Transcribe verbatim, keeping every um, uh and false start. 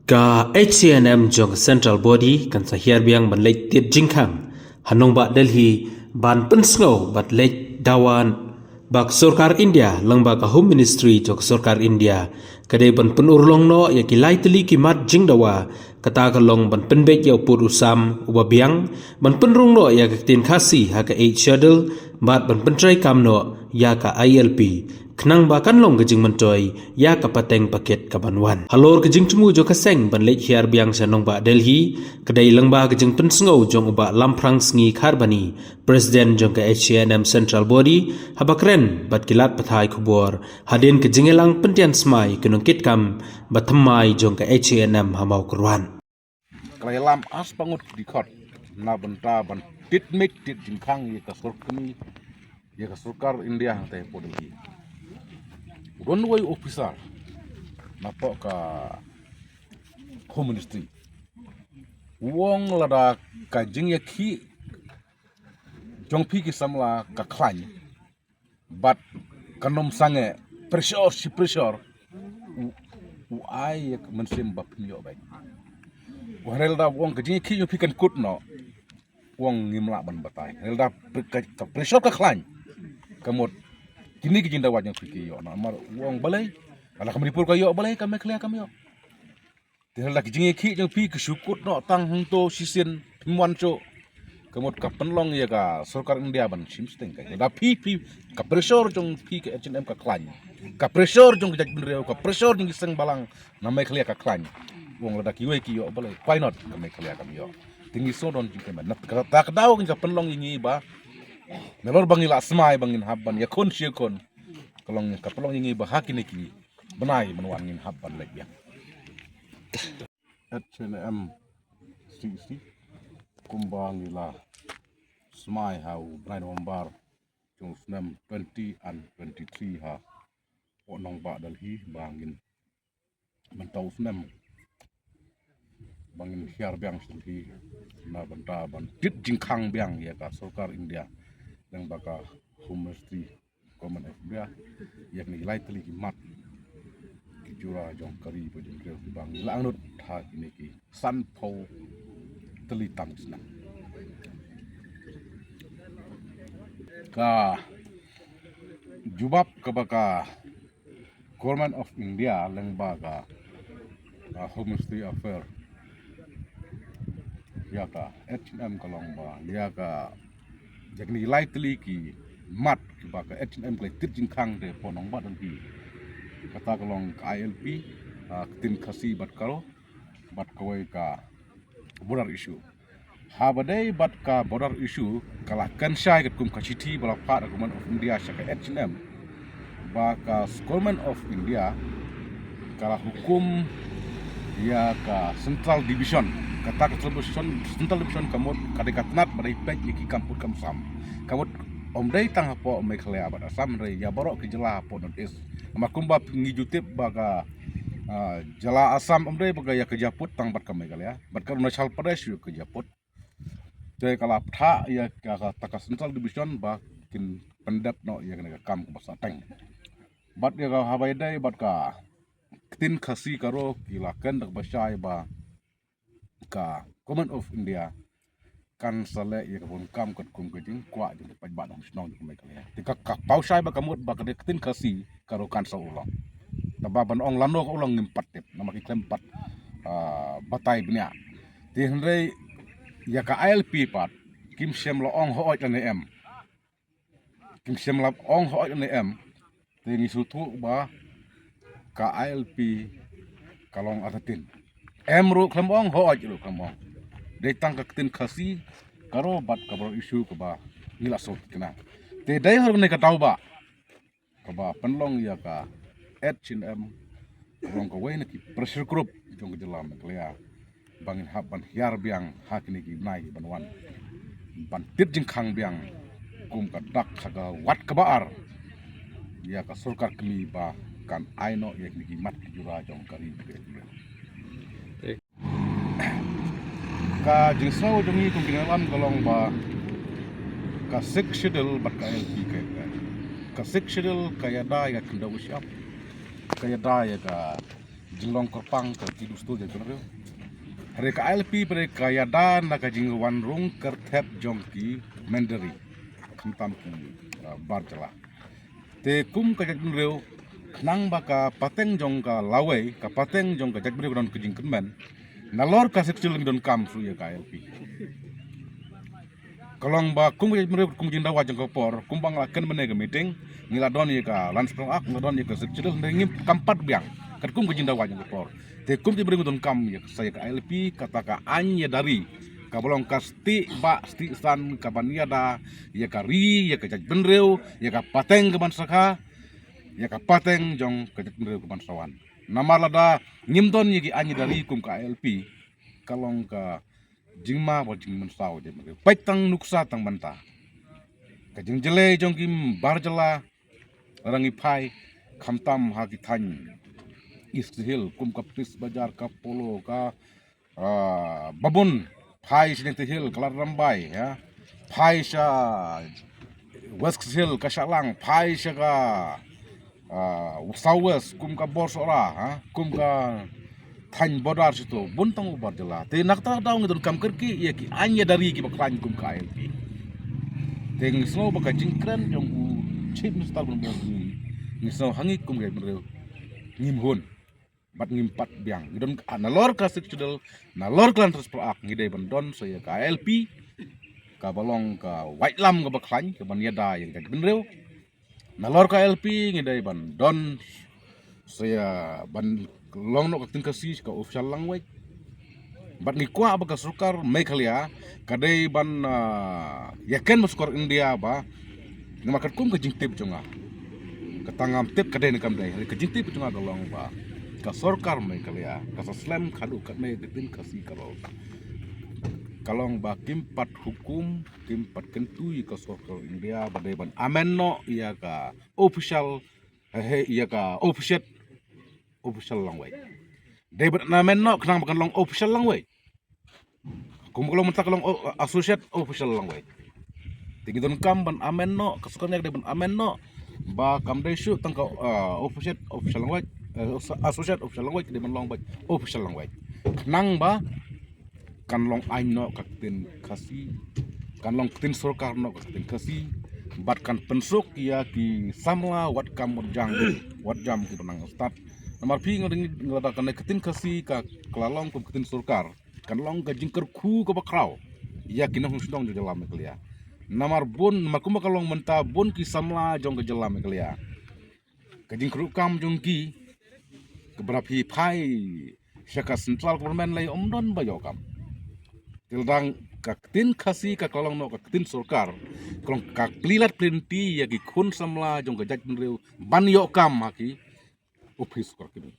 Ka H A N M jong ka Central Body kan sa hiar biang ban leit tied jingkhang ha nongbah Delhi ban pynsngew bad leit dawa ba ka sorkar India lyngba ka Home Ministry jong ka sorkar India ka dei ban pynurlong noh ïa ki lai tylli ki mat jingdawa, kata ka long ban pynbeit ïa u pud u sam uba biang, ban pynrung noh ïa ka ktien Khasi ha ka Eighth Schedule bad ban pyntreikam noh ïa ka I L P, khnang ba kan long ka jingmyntoi ïa ka pateng paket ka ban wan. Halor ka jingthmu jong ka seng ban leit hiar biang sha nongbah Delhi ka dei lyngba ka jingpynsngew jong u Bah Lamphrang Sngi Kharbani, President jong ka H A N M Central Body, haba kren bad ki lad pathai khubor hadien ka jingïalang pyntian smai ki nongkitkam ba thymmai jong ka H A N M ha Mawkyrwat. Ka la ïalam ar spah ngut ki dkhot na bynta ban tied miet tied jingkhang ïa ka sorkar, ïa ka sorkar India hangtei hapoh Delhi. U don uwei u officer napoh ka Home Ministry, u ong lada ka jingïakhih jong phi ki samla ka khlaiñ bad kan ym sangeh pressure shi pressure, u, u ai ïa ka mynsiem ba phin ïoh beit. Hynrei lada u ong ka jingïakhih jong phi kan kut noh, u ong ngim lah ban batai. Hynrei lada pre-, ka, ka pressure ka khlaiñ, ka mut kine ki jingdawa jong phi ki ïoh noh. Namar u ong balei, lada ka Manipur ka ïoh, balei ka Meghalaya kam ïoh? Te hynrei lada ka jingïakhih jong phi ka shu kut noh tang hangto shisien, phim wan shuh, ka mut ka pynlong ïa ka sorkar India ban shim sting. Ka lada phi, phi, ka pressure jong phi ka H A N M ka khlaiñ, ka pressure jong ka jaitbynriew, ka pressure jong ki seng balang na Meghalaya ka khlaiñ. U ong lada kiwei ki ïoh balei, why not ka Meghalaya kam ïoh? Te ngi shu don jingkmen. Na kata ka daw ka pynlong ïa ngi ba nalor ba ngi la smai ba ngin hap ban ïakhun shi ïakhun, ka long, ka pynlong ïa ngi ba ha kine ki bnai ban wan ngin hap ban leit biang. H A N M C E C, kumba ngi la smai ha u bnai November jong u snem twenty and twenty-three hapoh nongbah Delhi ba ngin mynta u snem ba ngin hiar biang sha Delhi na bynta ban tied jingkhang biang ïa ka sorkar India lyngba ka Home Ministry, Government of India, ïa kine ki lai tylli ki mat ki jura jong ka ri bad jong ka ri ba ngi la angnud ha kine ki sanphew tylli tam ki snem. Ka jubab kaba ka Government of India lyngba ka, ka Home Ministry Affair ïa ka H A N M ka long ba ïa ka, ïa kine ki lai tylli ki mat kiba ka H A N M ka la tied jingkhang te hapoh nongbah Delhi, kata ka long ka I L P, ah, ka ktien Khasi bad Garo, bad kawei ka border issue. Haba dei bad ka border issue, ka la kynshai katkum ka shithi ba la phah da ka Government of India sha ka H A N M, ba ka Government of India ka la hukum ïa ka Central Division. Kata ka Central Division, Central Division ka mut ka dei ka tnat ba dei peit ïa ki kam put kam sam. Ka mut ym dei tang hapoh Meghalaya bad Assam, hynrei ïa baroh ki jylla hapoh North East. Namar kumba ngi ju tip ba ka, ah, jylla Assam ym dei ba ka ïa ka jia put tang bad ka Meghalaya, bad ka Arunachal Pradesh ïa ka jia put. Te ka la phah ïa ka, kata ka Central Division ba kin pyndep noh ïa kane ka kam kaba sah teng. Bad ïa ka haba ïadei bad ka ktien Khasi Garo ki la kren da kaba shai ba ka Government of India kan sa leh ïa ka bun kam katkum ka jingkwah jong ki paidbah nongshong shnong jong ka Meghalaya. Te ka, ka paw shai ba ka mut ba ka dei ka ktien Khasi Garo kan sa urlong. Te ba ban ong lano ka urlong ngim pat tip, namar ki khlem pat, ah, batai bniah. Te hynrei ïa ka I L P pat kim shym la ong hooid lane em. Kim shym la ong hooid lane em. Te ngi sngewthuh ba ka I L P ka long artatien. Em ruh khlem ong, hooid ruh khlem ong. Dei tang ka ktien Khasi Garo bad ka border issue kaba ngi la sngewthuh kane. Te dei ha kane ka daw ba kaba pynlong ïa ka H A N M ka long kawei na ki pressure group jong ka jylla Meghalaya ba ngin hap ban hiar biang ha kine ki bnai ki ban wan ban tied jingkhang biang kum ka dak ha ka wat kaba ar ïa ka sorkar kmie ba kan ai noh ïa kine ki mat ki jura jong ka ri. Ka jingsngew jong ngi kum ki nongïalam ka long ba ka Sixth Schedule bad ka I L P ka, ka Sixth Schedule ka ïada ïa ka khyndew u shyiap, ka ïada ïa ka jinglong kyrpang ka ki dustur jaitbynriew. Hynrei ka I L P pat ka ïada na ka jingwan rung kyrtep jong ki mynder, khamtam ki, ah, bar jylla. Te kum ka jaitbynriew, khnang ba ka pateng jong ka lawei, ka pateng jong ka jaitbynriew ka don ka jingkyrmen, nalor ka Sixth Schedule ngi donkam shuh ïa ka I L P. Ka long ba kum ka jaitbynriew, kum ka jingdawa jong ka por, kumba nga la kynmaw ha ka meeting, ngi la don ïa ka Land Reform Act, ngi la don ïa ka Sixth Schedule, hynrei ngim kam pat biang katkum ka jingdawa jong ka por. Te kum ka jaitbynriew ngi donkam ïa ka, sa ïa ka I L P, kata ka aiñ ïada ri kaba long ka stieh bah stieh san kaban ïada ïa ka ri, ïa ka jaitbynriew, ïa ka pateng kaban sa kha, ïa ka pateng jong ka jaitbynriew kaban sa wan. Namar lada ngim don ïa ki aiñ ïada ri kum ka I L P, ka long ka jingma bad jingmynsaw jong ki. Peit tang nuksa tang mynta. Ka jingjlei jong ki bar jylla, lada ngi phai, khamtam ha ki thaiñ East Khasi Hills, kum ka Police Bazar, ka Polo, ka, ah, Babun, phai sha Jaintia Hills, ka Ladrymbai, ïa. Phai sha West Khasi Hills, ka Shillong, phai sha ka, ah, South West, kum ka Bor Sohra, ha, kum ka thaiñ border sha to, bun tang u bar jylla. Te na kata ka daw ngi donkam kyrkieh ïa ki aiñ ïada ri kiba khlaiñ kum ka I L P. Te ngi sngew ba ka jingkren jong u Chief Minister ban bun ngi, ngi sngew ha ngi kum ka jaitbynriew ngim hun. Bad ngim pat biang. Ngi don, ah, nalor ka Sixth Schedule, nalor ka Land Transfer Act, ngi dei ban don sa ïa ka I L P, kaba long ka waitlam kaba khlaiñ, kaban ïada ïa ka jaitbynriew. Nalor ka I L P ngi dei ban don sa ïa, ban long noh ka ktien Khasi ka official language. Bad ngi kwah ba ka sorkar Meghalaya ka dei ban, ah, ïaken bad sorkar India ba, namar katkum ka jingtip jong nga, kata ngam tip ka dei ne kam dei, ka jingtip jong nga ka long ba ka sorkar Meghalaya ka sa slem haduh katne ka ktien Khasi ka rol. Ka long ba kim pat hukum, kim pat kyntu ïa ka sorkar India ba dei ban amend noh ïa ka official, eh, ïa ka official, official language. Dei ban amend noh khnang ba kan long official language. Kum ka long mynta ka long o-, associate official language. Te ngi donkam ban amend noh, ka sorkar India ka dei ban amend noh ba kam dei shuh tang ka, ah, official, official language, eh, associate official language, ka dei ban long beit official language. Khnang ba kan long aiñ noh ka ktien Khasi, kan long ktien sorkar noh ka ktien Khasi, bad kan pynsuk ïa ki samla wat kam wat jam, wat jam kiba nang stad. Namar phi nga dang, nga da kane ka ktien Khasi ka, ka la long kum ka ktien sorkar, kan long ka jingkyrkhu kaba khraw ïa ki nongshong shnong jong jylla Meghalaya. Namar bun, namar kumba ka long mynta, bun ki samla jong ka jylla Meghalaya, ka jingkyrkhu kam jong ki, kaba phi phai sha ka central government lei ym don ba ïoh kam. Te lada ka ktien Khasi ka, ka long noh ka ktien sorkar, ka long ka plie lad plie lynti ïa ki khun samla jong ka jaitbynriew ban ïoh kam ha ki ophis sorkar kine.